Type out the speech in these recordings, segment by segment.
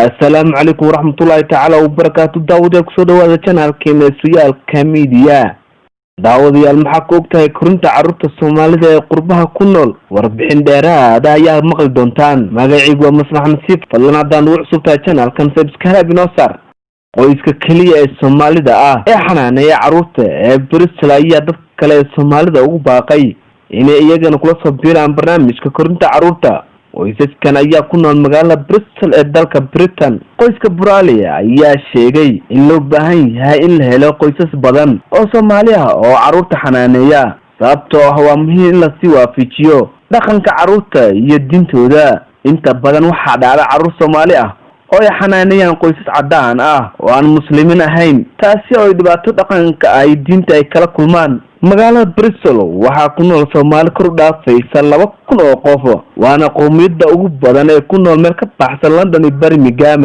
Assalaamu calaykum waraxmatullaahi tacaala wabarakaatu. Daawadayaal, kusoo dhawaada channelkeena Suyaalka Media. Daawadayaal, maxaa ka og tahay korinta carruurta Soomaalida ee qurbaha ku nool? Warbixin dheeraada ayaa maqli doontaan. Magaciigu waa Masmax Nasiib. Fadlan, haddaan ugu cusub tahay channelkan, subscribe inoo saar. Qoyska keliya ee Soomaalida ah ee xanaaneeya carruurta ee Bristol ayaa dadka kale ee Soomaalida ugu baaqay inay iyagana kula soo biiraan barnaamijka korinta carruurta. Qoysaskan ayaa ku nool magaalada Bristol ee dalka Britain. Qoyska Burali ayaa sheegay in loo baahan yahay in la helo qoysas badan oo Soomaali ah oo carruurta xanaaneeya, sababtoo ah waa muhiim in lasii waafajiyo dhaqanka carruurta iyo diintooda. Inta badan waxaa dhacda carruur Soomaali ah oo ay xanaaneeyaan qoysas caddaan ah oo aan Muslimiin ahayn, taasi oo ay dhibaato dhaqanka ay diinta ay kala kulmaan. Magaalada Bristol waxaa ku nool Soomaali kor u dhaafaysa 2000 oo qof, waana qowmiyadda ugu badan ee ku nool meel ka baxsan London iyo Birmingham.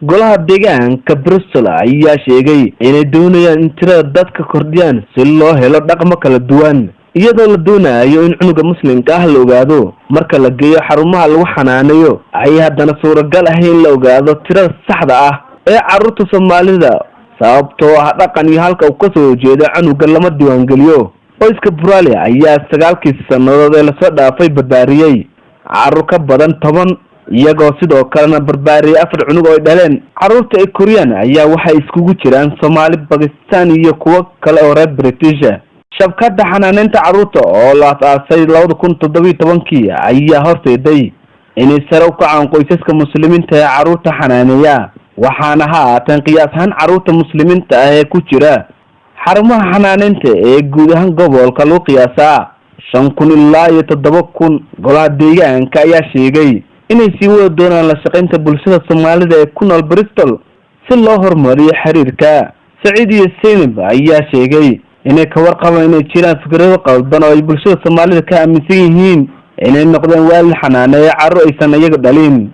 Golaha deegaanka Bristol ayaa sheegay inay doonayaan in tirada dadka kordhiyaan si loo helo dhaqmo kala duwan, iyadoo la doonayo in cunuga Muslimka ah la ogaado marka la geeyo xarumaha lagu xanaaneeyo. Ay haddana suuragal ahayn in la ogaado tirada saxda ah ee carruurta Soomaalida, sababtoo ah dhaqan iyo halka uu kasoo jeedo cunuga lama diiwaangeliyo. Qoyska Burali ayaa 9kii sannadood ee lasoo dhaafay barbaariyey carruur ka badan 10, iyagoo sidoo kalena barbaariyey afar cunug oo ay dhaleen. Carruurta ay koriyaan ayaa waxay iskugu jiraan Soomaali, Bakistan iyo kuwo kale oo reer Britisha. Shabkadda xanaaneynta carruurta oo la as-aasay 2017kii ayaa horseeday inay sare u kacaan qoysaska Muslimiinta ee carruurta xanaaneeya, waxaana haatan qiyaas ahaan carruurta Muslimiinta ah ee ku jira xarumaha xanaaneynta ee guud ahaan gobolka lagu qiyaasaa 5000 ilaa iyo 7000. Golaha deegaanka ayaa sheegay inay sii wada doonaan la shaqaynta bulshada Soomaalida ee ku nool Bristol si loo horumariyo xiriirka. Saciid iyo Seynab ayaa sheegay inay ka warqabaan inay jiraan fikrado qaldan oo ay bulshada Soomaalida ka aaminsan yihiin inay noqdeen waalid xanaaneeya carruur aysan iyaga dhalin.